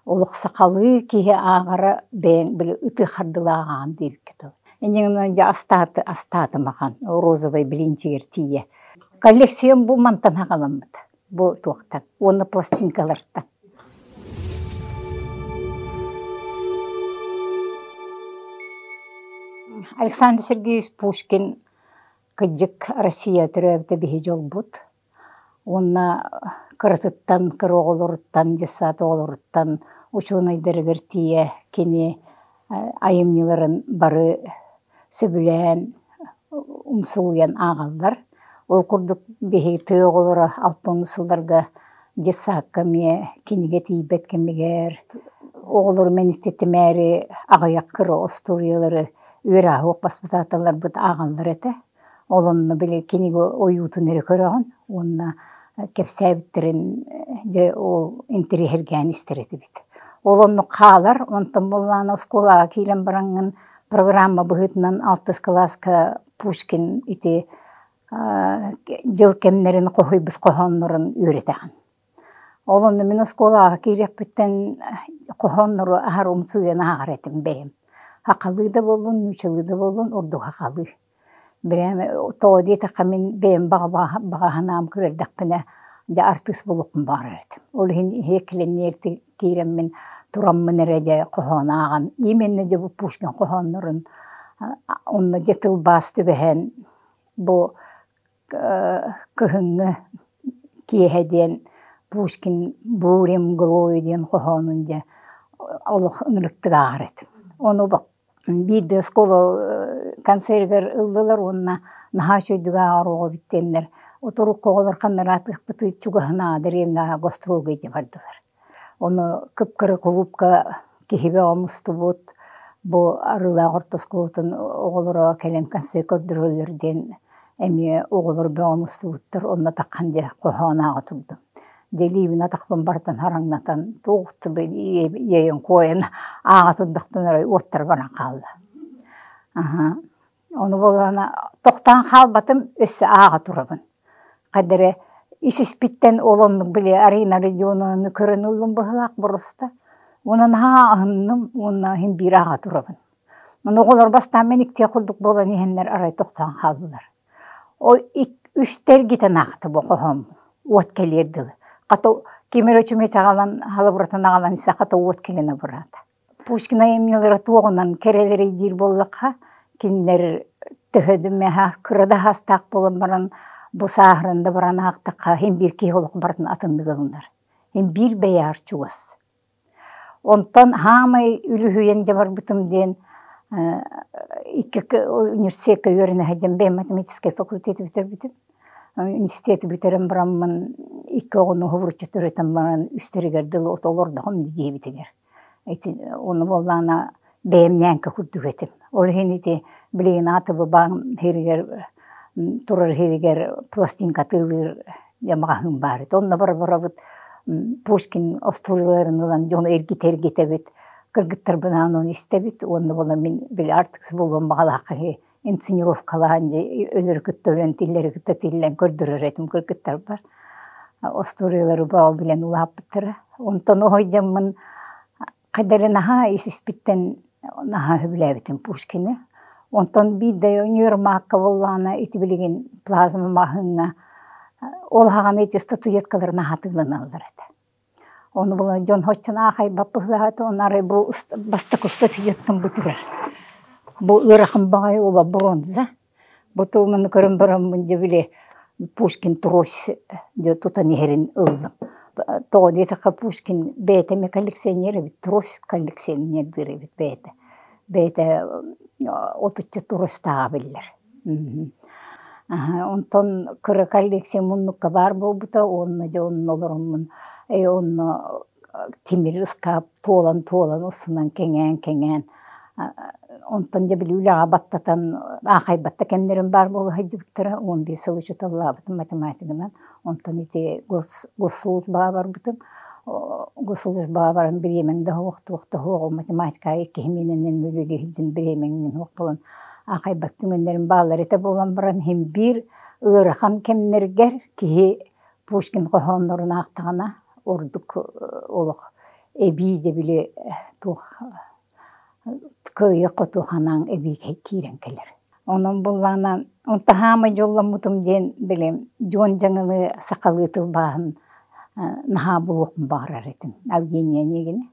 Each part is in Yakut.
Олох сахалыы киһи ааҕара бэйэҥ били ытыы хардылааҕаҕын диэбиккэ дылы. Инньэ гынан дьэ астааты астаатым ахан розовай блинчигэр тиийэ. Коллекциям бу мантан аҕаламмыт. Бу туохтан уонна пластинкалартан. Александр Сергеевич Пушкин кырдьык Россия төрөөбүтэ биһи дьолбут. Уонна кыратыттан, кыра оҕолоруттан, детсад оҕолоруттан учуонайдарыгар тиийэ кини айымньыларын бары сөбүлээн, умсугуйан ааҕаллар. Ол курдук биһиги тыа оҕолоро алтыҥҥы сылларга детсадка эмиэ кинигэ тиийбэт кэмигэр оҕолору мэниктэтимээри аҕыйах кыра остуоруйалары үөрэх баспытааталларбыт ааҕаллар этэ. Ол онно били кинигэ ойуутун эрэ көрөҕүн уонна кэпсээбиттэрин дьэ ол интэриэһиргээн истэр этибит. Ол оннук хаалар, онтон буоллаҕына оскуолаҕа киирэн бараҥҥын программа быһыытынан алтыс кылааска Пушкин ити дьыл кэмнэрин хоһуйбут хоһооннорун үөрэтэҕин. Ол онно мин оскуолаҕа киириэхпиттэн хоһооннору аһара умсугуйан ааҕар этим бэйэм. Сахалыы да буоллун, нууччалыы да буоллун ордук сахалыы. Бирээмэ тоҕо диэтэххэ мин бэйэм баҕа санаам көрөрдөхпүнэ дьэ артыыс буолуохпун баҕарар этим. Ол иһин иһиэккилэннээр киирэммин тураммын эрэ дьэ хоһоон ааҕан именно дьэ бу Пушкин хоһооннорун онно дьэ тылбаас түбэһэн бу кыһыҥҥы киэһэ диэн Пушкин «Буря мглою» диэн хоһоонун дьэ олох ынырыктык ааҕар этим. Ону биирдэ оскуола концерыгар ыллылар уонна наһаа үчүгэйдик ааҕар оҕо эбит диэннэр утурукка оҕолор ханнараатыахпытый чугаһынааҕы дэриэбинэҕэ гастролга илдьэ бардылар. Ону кып-кыра кулуупка киһи бөҕө мустубут, бу Арыылаах орто оскуолатын оҕолоро кэлэн концерт көрдөрөллөр диэн эмиэ оҕолор бөҕө мустубуттар, онно таххан дьэ хоһоон ааҕа турдум. Дьэ илиибин атахпын барытын хараҥнатан туох да иэйэн-куойан ааҕа турдахпына эрэ уоттара баран хаалла. Аһа ону буоллаҕына тохтоон хаалбатым, өссө ааҕа турабын. Хайда эрэ ис-испиттэн ол оннук били Арина Родионовнаны көрөн ыллым быһыылаах боруоста. Уонна наһаа аһынным уонна иһин биир ааҕа турабын. Ону оҕолор бастаан мин иктиэх курдук буолан иһэннэр арай тохтоон хааллылар. Ол үстэ эргитэн аахта бу хоһооммун уот кэлиэр дылы. Хата ким эрэ чүмэчи аҕалан халабыратын аҕалан истэ хата уот кэлэн абыраата. Пушкин айымньылара туоҕунан кэрэлэрий диир буоллахха, кинилэр төһө да мэһэ кыра да аһаастаах буолан баран бу сааһыран да баран аахтахха син биир киһи олох барытын атыннык ылынар. Син биир бэйэҕэр чугас. Онтон хаамай үлүһүйэн дьэ барбытым диэн икки университекка үөрэнэ сылдьан бэйэм математическай факультеты бүтэрбитим. Университеты бүтэрэн бараммын икки оҕону уһулуччу төрөтөн баран үстэригэр дылы от олордоҕум дьиэбитигэр. Ити ону буоллаҕына бэйэм ньээҥкэ курдук этим. Ол иһин ити билигин АТБ баан иһигэр турар иһигэр пластинка атыылыыр маҕаһыын баар этэ. Онно бара-барабыт Пушкин остуоруйаларын ылан дьону эргитэ-эргитэбит, кыргыттарбынаан ону истэбит уонна буолан мин били артыыс буолуом баҕалаах киһи инсценировкалаан дьэ өлөрү кытта өлөн, тиллэри кытта тиллэн көрдөрөр этим кыргыттарбар. Остуоруйалары бөҕө билэн улааппыттара. Онтон оһойдьаммын хайда эрэ наһаа ис-испиттэн наһаа сөбүлээбитим Пушкины. Онтон биирдэ универмагка буоллаҕына ити билигин плазма маҕаһыыҥҥа ол аҕаны ити статуэткалары наһаа атыыланаллар этэ. Ону була дьон соччо аахайбат быһыылаах оны арай бу бастакы статуэткам бу турар. Бу ыарахан баҕайы ула бронза. Бу туоманы көрөн бараммын дьэ били Пушкин трость дьэ тутан иһэрин ыллым. Тоҕо диэтэххэ Пушкин бэйэтэ эмиэ коллекционер эбит, трость коллекционердыыр эбит бэйэтэ. Бэйэтэ отучча тростааҕа биллэр. Онтон кыра коллекция муннукка баар буолбута уонна дьэ онно олороммун онно тимир ыскаап туолан-туолан устунан кэҥээн-кэҥээн онтон дьэ били үлэҕэ баттатан аахайбат да кэмнэрим баар буола сылдьыбыттара 15 сыл учууталлаабытым математигынан онтон ити госслужбаҕа барбытым госслужбаҕа баран бириэмэҥ да суох туох да суоҕа математикаҕа иккиһи миэнэнэн үлэлии сылдьан бириэмэҥ суох буолан аахайбат түгэннэрим бааллар этэ буолан баран иһин биир ыарахан кэмнэргэр киһи Пушкин хоһооннорун аахтаҕына ордук олох Эбии дьэ били туох кыайыах-хотуох санааҥ эбии киирэн кэлэр. Онон буоллаҕына онто хаамай дьолломмутум диэн били Дьуон Дьаҥылы сахалыы тылбааһын наһаа булуохпун баҕарар этим Евгения Онегина.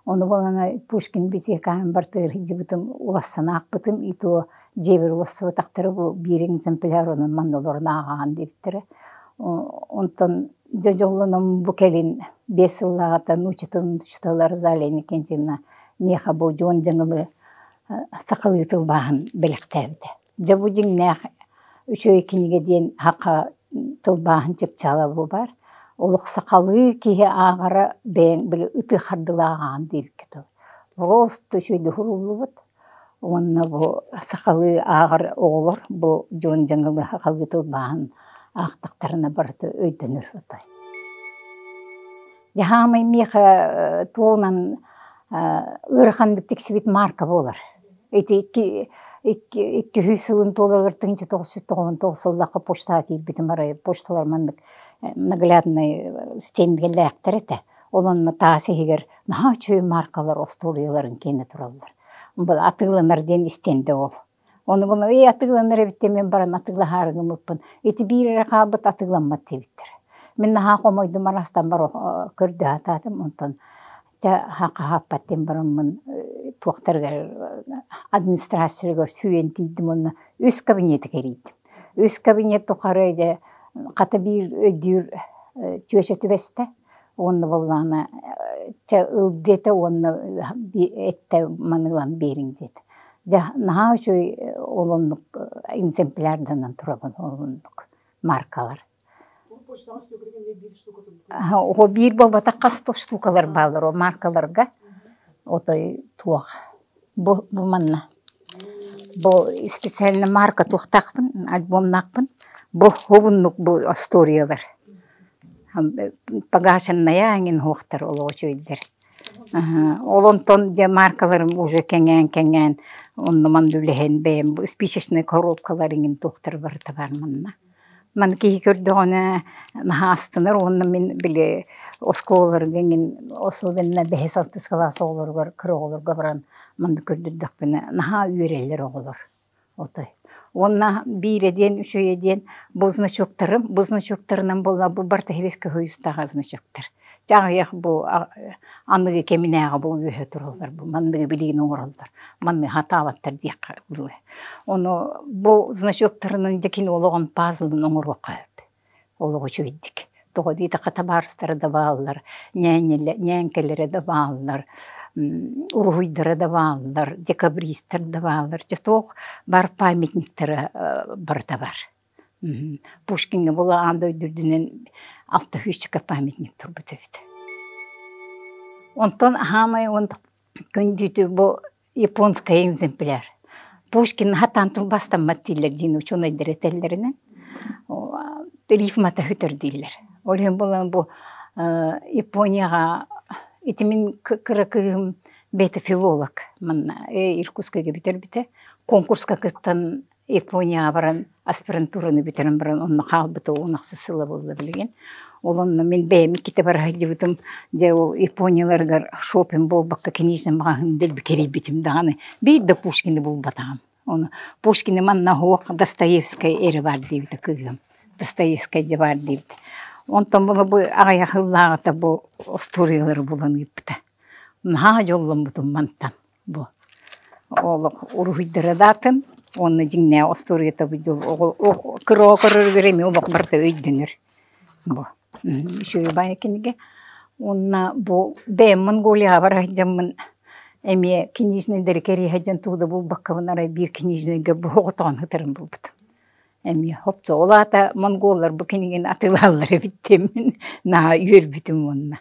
Ону буоллаҕына Пушкин библиотекаһын бартыгар сылдьыбытым улассан аахпытым и то дьиэбэр улассыбатахтара бу биир экземпляр онон манна олорон ааҕаҕын диэбиттэрэ. Онтон дьэ дьоллоном бу кэлин 5 сыллааҕыта нуучча тылын учуутала Розалия Иннокентьевна миэхэ бу Дьуон Дьаҥылы сахалыы тылбааһын бэлэхтээбитэ. Дьэ бу дьиҥнээх үчүгэй кинигэ диэн саха тылбааһын чыпчаала бу баар. Олох сахалыы киһи ааҕара бэйэҥ били ытыы хардылаах ааҕан диэбиккэ дылы. Просто үчүгэйдик уһуллубут уонна бу сахалыы ааҕар оҕолор бу Дьуон Дьаҥылы сахалыы тылбааһын аахтахтарына барыта өйдөнөр отой. Дьаһаамай миэхэ туоҕунан ыараханнык тиксибит марка буолар. Ити икки 200 сылын туоларыгар 1999 сыллаахха почтаҕа киирбитим арай почталар маннык нагляднай стенгэлээхтэр этэ. Ол онно таас иһигэр наһаа үчүгэй маркалар остуоруйаларын киэнэ тураллар. Атыыланар диэн истиэндэ ол. Ону була эй атыыланар эбит диэн мин баран атыылаһаары гыммыппын ити биир эрэ хаалбыт атыыламмат диэбиттэрэ. Мин наһаа хомойдум араастан бар көрдөһө сатаатым онтон чэ хаһааппат диэн бараммын туохтарыгар администрациятыгар сүүрэн тиийдим уонна үс кабинеты кэрийдим. Үс кабинет тухары дьэ хата биир өйдүүр чүөчэ түбэстэ уонна буоллаҕына чэ ыл диэтэ уонна эттэ маны ылан биэриҥ диэтэ. Дьэ наһаа үчүгэй ол оннук экземплярданан турабын ол оннук маркалар. О биир буолбатах хас да штукалар бааллар о маркаларга отой туох бу бу манна бу специально марка туохтаахпын альбомнаахпын бу хобуннук бу остуоруйалар погашенная эҥин уһуохтар олох үчүгэйдэр Ол онтон дьэ маркаларым уже кэҥээн-кэҥээн онно-манна үлэһэн бэйэм спичечнай коробкалар иҥин туохтара барыта баар манна. Маны киһи көрдөҕүнэ наһаа астынар уонна мин били оскуолаларга иҥин особенно бэһис-алтыс кылаас оҕолоругар кыра оҕолорго баран маннык көрдөрдөхпүнэ наһаа үөрэллэр оҕолор. Отой. Уонна биирэ диэн үчүгэйэ диэн бу значоктарым, бу значоктарынан буолла бу барыта хибиска хойустаах значоктар. Дьэ аҕыйах бу аныгы кэминээҕи бу үөһэ тураллар, бу манныгы билигин оҥороллор, манныгы хатаабаттар диэххэ дылы. Ону бу значоктарынан дьэ кини олоҕун пазлын оҥоруохха сөп. Олох үчүгэйдик. Тоҕо диэтэххэ табаарыстара да бааллар, ньээҥкэлэрэ да бааллар, уруһуйдара да бааллар, декабристар да бааллар. Дьэ туох бар памятниктара барыта бар. Пушкиҥҥа була аан дойду үрдүнэн алта сүүсчэкэ памятник турбут эбит. Онтон аһаамай күндүтү бу японскай экземпляр. Пушкин хатаан тылбаастаммат дииллэр диин учуонайдар этэллэринэн рифмата өтөр дииллэр. Ол иһин буолан бу Японияҕа ити мин кыра кыыһым бэйэтэ филолог манна Иркутскайга бүтэрбитэ. Конкурска кыттан Японияҕа баран аспирантураны бүтэрэн баран онно хаалбыта уон ахсыс сыла буолла билигин. Ол онно мин бэйэм иккитэ бара сылдьыбытым. Дьэ ол Японияларыгар шопинг буолбакка киниисин маҕаһыын дэлби кэрийбитим даҕаны биир да Пушкины булбатаҕым. Ону Пушкины манна суох Достоевскай эрэ баар диэбитэ кыыһым. Достоевскай дьэ баар диэбитэ. Онтон була бу аҕыйах сыллааҕыта бу остуоруйалары булан ыыппыта. Наһаа дьолломмутум мантан. Бу олох уруһуйдара да атын уонна дьиҥнээх остуоруйата бу дьол кыра оҕо көрөрүгэр эмиэ олох барыта өйдөнөр бу үчүгэй баайа кинигэ уонна бу бэйэм Монголияҕа бара сылдьаммын эмиэ книжныйдары кэрийэ сылдьан тугу да булбаккабын арай биир книжныйга бу оҕотоҕун сытарын булбутум эмиэ хопто ол аата монголлар бу кинигэни атыылаһаллар эбит диэммин наһаа үөрбүтүм уонна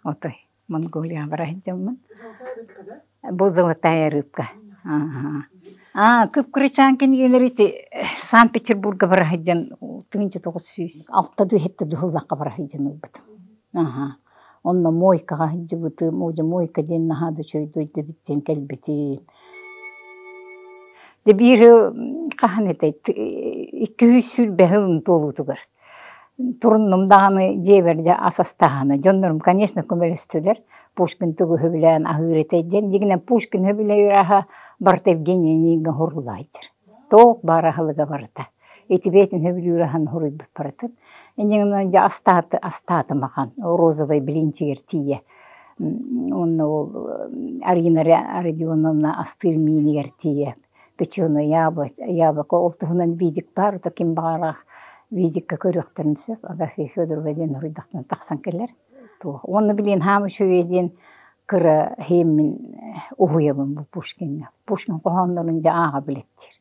отой Монголияҕа бара сылдьаммын. Бу Золотая рыбка. Аа, кып-кырачаан кинигэлэр ити Санкт-Петербурга бара сылдьан 1906 дуу дуу сыллаахха бара сылдьан ылбытым. Аха. Онно мойкаҕа сылдьыбытым, оо дьэ мойка диэн наһаа да үчүгэй дойду эбит диэн кэлбитим. Дьэ биир хаһан этэй 220 сылын туолуутугар Туруннум даҕаны дьиэбэр дьэ ас астаһааны. Дьоннорум, конечно, көмөлөстүлэр. Пушкин тугу сөбүлээн аһыыр этэй диэн. Дьиҥинэн Пушкин сөбүлүүр аһа барыта Евгений Онегин хоруулаһыйдьар. Туох баар аһылыга барыта. Ити бэйэтин сөбүлүүр аһын хоруйбут барытын. Инньэ дьэ астааты астаатым ахан розовай блинчигэр тиийэ. Уонна ол Арина Родионовна астыыр миинигэр тиийэ печеное яблоко ол туһунан видик баар, ото ким баҕалаах видикка көрүөхтэрин сөп. Агафья Федорова диэн хоруйдахтан тахсан кэлэр. Туох. Уонна билигин хаам үчүгэй диэн кыра иһиммин уһуйабын бу Пушкиҥҥа. Пушкин хоһооннорун дьэ ааҕа билэттиир.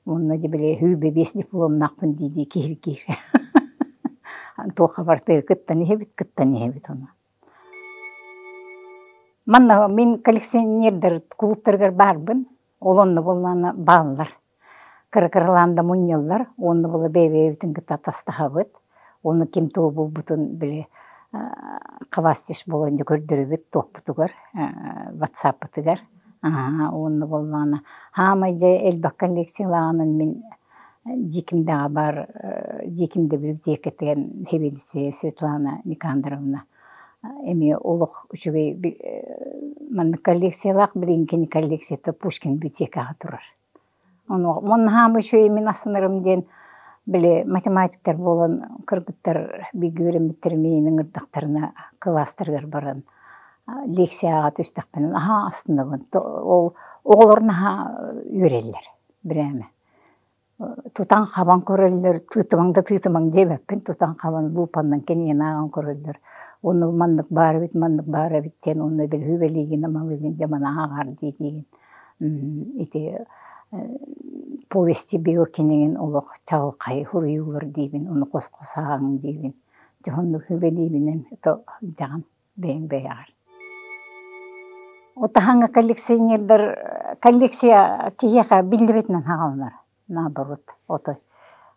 Уонна дьэ били сүүрбэ биэс дипломнаахпын дии-дии киһиргиир. Туохха барытыгар кыттан иһэбит, кыттан иһэбит ону. Манна мин коллекционердар кулууптарыгар баарбын. Ол онно буоллаҕына бааллар. Кыра-кыралаан да мунньаллар уонна була бэйэ-бэйэбитин кытта атастаһабыт. Уонна ким тугу булбутун били хвастишь буолан дьэ көрдөрөбүт туохпутугар, ватсаппытыгар. Уонна буоллаҕына хаамай дьэ элбэх коллекциялааҕынан мин Дьиикимдэҕэ баар Дьиикимдэ библиотекатыгар сэбиэдиссэйэ Светлана Никандровна эмиэ олох үчүгэй маннык коллекциялаах билигин кини коллекцията Пушкин библиотекаҕа турар. Ону уонна үчүгэй мин астынарым диэн били математиктар буолан кыргыттар бииргэ үөрэммиттэрим миигин ыҥырдахтарына кылаастарыгар баран лекцияҕа түстэхпинэ наһаа астынабын. Ол оҕолор наһаа үөрэллэр бирээмэ. Тутан-хабан көрөллөр, тыытымаҥ да тыытымаҥ диэбэппин, тутан-хабан луупаннан кинигэни ааҕан көрөллөр. Уонна маннык баар эбит, маннык баар эбит диэн уонна били үбэлиигин, амалыыгын дьэ маны ааҕаар диигин. Ити повести Белкинигин олох чаҕылхай суруйуулар диибин, ону хос-хос ааҕыҥ диибин. Дьоһуннук үбэлиибинэн то дьаҕан бэйэҥ бэйэҕэр. Утаһаҥҥа коллекционердар коллекция киһиэхэ биллибэтинэн хааланар наоборот отой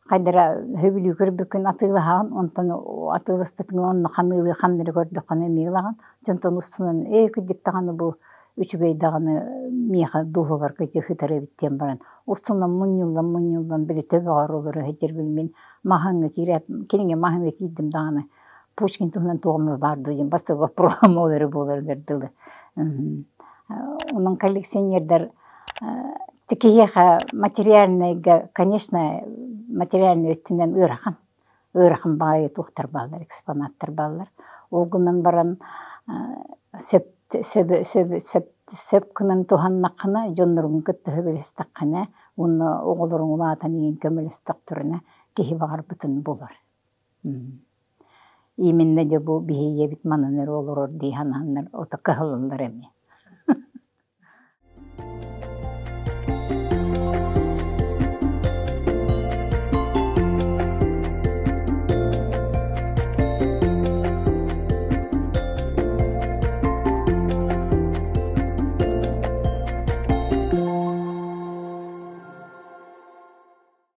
хайдара сөбүлүү көрбүккүн атыылаһаҕын онтон атыыласпытыҥ онно ханыылыы ханнары көрдөххүнэ эмиэ ылаҕын дьонтон устунан ээ кырдьык даҕаны бу үчүгэй даҕаны миэхэ дууһабар кырдьык сытар эбит диэн баран устунан мунньуллан мунньуллан били төбөҕөр олоро сылдьар мин маһаҥҥа киирээт кинигэ маһаҥҥа киирдим даҕаны Пушкин туһунан туох эмэ баар дуу диэн бастакы боппуруоһум ол эрэ буоларыгар дылы. Онон коллекционердар киһиэхэ материальнайга, конечно, материальнай өттүнэн ыарахан. Ыарахан баҕайы туохтар бааллар, экспонаттар бааллар. Ол гынан баран сөп сөп сөп сөп гынан туһаннаххына, дьонноруҥ кытта сөбүлэстэххинэ уонна оҕолоруҥ улаатан иһин көмөлөстөхтөрүнэ киһи баҕарбытын булар. Именно дьэ бу биһи ийэбит манан эрэ олорор дии санааннар ото кыһаллаллар эмиэ.